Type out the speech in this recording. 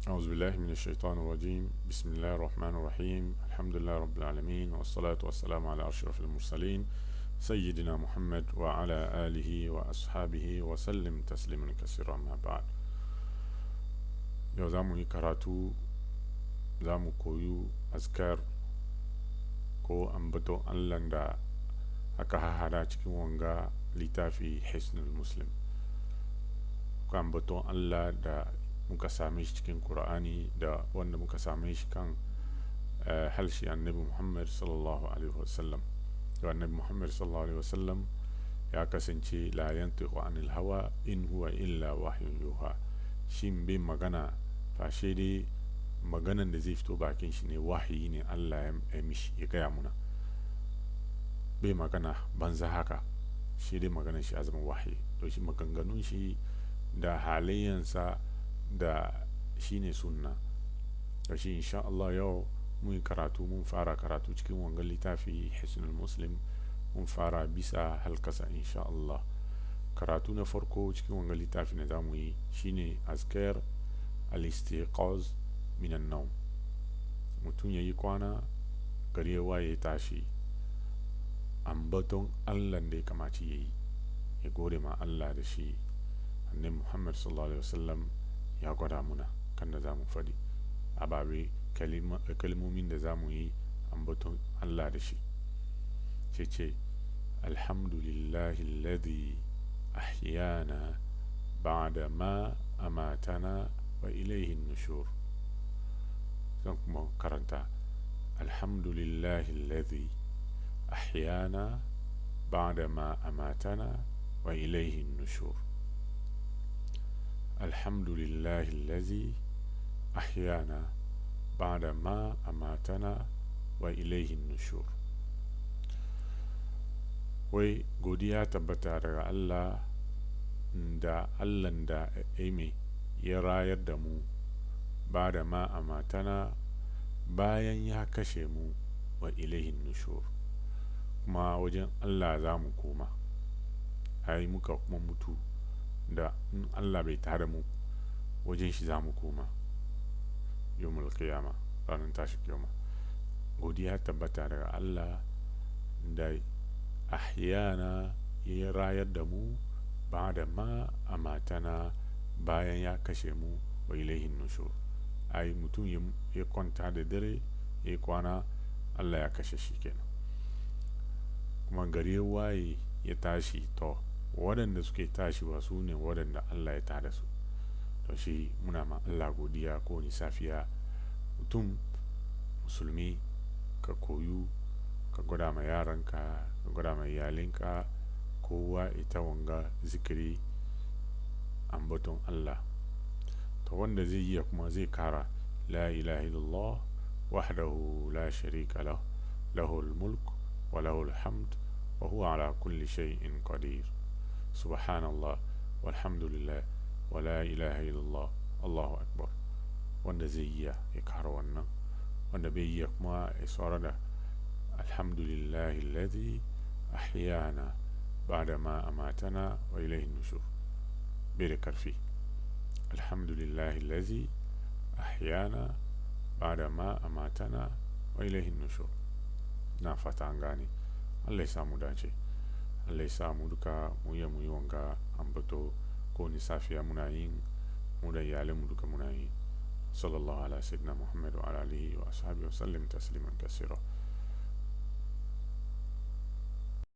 أعوذ بالله من الشيطان الرجيم. بسم الله الرحمن الرحيم. الحمد لله رب العالمين، والصلاة والسلام على أشرف المرسلين سيدنا محمد وعلى آله وأصحابه وسلم تسليما كثيرا. ما بعد، yau za mu yi karatu, za mu koyi azkar ko ambaton Allah da aka hahada cikin wanga littafi Hisnul Muslim, ko ambaton Allah da muka same shi cikin Kur'ani da wanda muka same shi kan halshi Annabi Muhammad sallallahu alaihi wasallam. Da Annabi Muhammad sallallahu alaihi wasallam ya kasance la yantiqu anil hawa in huwa illa wahyun yuha. Shi bai magana fashe dai maganan da zai fito bakin shi ne wahayi ne Allah ya mishi ya gaya muna. Bai magana banza haka, shi dai maganan shi ya zama wahayi. To shi maganganun shi da halayyansa da shi ne sunna. To shi insha Allah yau mun yi karatu, mun fara karatu cikin wangan littafi Hisnul Muslim, mun fara bisa halkasa insha Allah. Karatu na farko cikin wangan littafi na zamu yi shine azkar al-istiqaz minan nawm. Mutum yayi kwana, gari ya waye tashi, ambaton Allah da ya kamaci yayi, ya gode ma Allah da shi. Annabi Muhammad sallallahu alaihi wasallam ya gwada muna kan da zamu fadi ababe, kalmomin da zamu yi ambaton Allah da shi. Ce ce alhamdulillahi alladhi ahyana ba'da ma amatana wa ilayhi an-nushur. Zan kuma karanta alhamdulillahi alladhi ahyana ba'da ma amatana wa ilayhi an-nushur. Alhamdulillahi alladhi ahyana ba'da ma amatana wa ilayhi an-nushur. Wai godiya tabbata daga Allah da Allah da aime ya rayar da mu ba da ma amatana bayan ya kashe mu, wa ilayhin nushur, kuma wajen Allah za mu koma. Ai muka kuma mutu da in Allah bai tare mu wajen shi za mu koma yawmul qiyama, ranar tashi kiyama. Godiya tabbata daga Allah da ahyana ya rayar da mu ba da ma amatana bayan ya kashe mu, wa ilayhin nushur. Ai mutum ya kwanta da dare ya kwana, Allah ya kashe shi kenan. Kuma gari ya waye ya tashi, to waɗanda suke tashi ba su ne waɗanda Allah ya tada su. To shi muna ma Allah godiya kowane safiya. Mutum musulmi ka koyu, ka gwada ma yaranka, ka gwada ma iyalinka, kowa ita wanga zikiri ambaton Allah. To wanda zai iya kuma zai kara la ilaha illallah wahdahu la sharika lah, lahul mulk wa lahul hamd wa huwa ala kulli shay'in qadir. Subhanallah walhamdulillah wa la ilaha illallah Allahu akbar. Wanda zai iya ya kara wannan, wanda bai iya kuma ya saurara da alhamdulillahi alladhi ahyana ba'da ma amatana wa ilayhi nushur. Bai da karfi. Alhamdulillahi alladhi ahyana ba'da ma amatana wa ilayhi nushur. Na fata an gane. Allah ya samu dace. Allah ya samu duka mu yi mu yi wanga ambato ko ni safiya muna yin, mu da iyalanmu duka muna yi. Sallallahu ala sayyidina Muhammad wa ala alihi wa ashabihi wa sallim tasliman kaseera.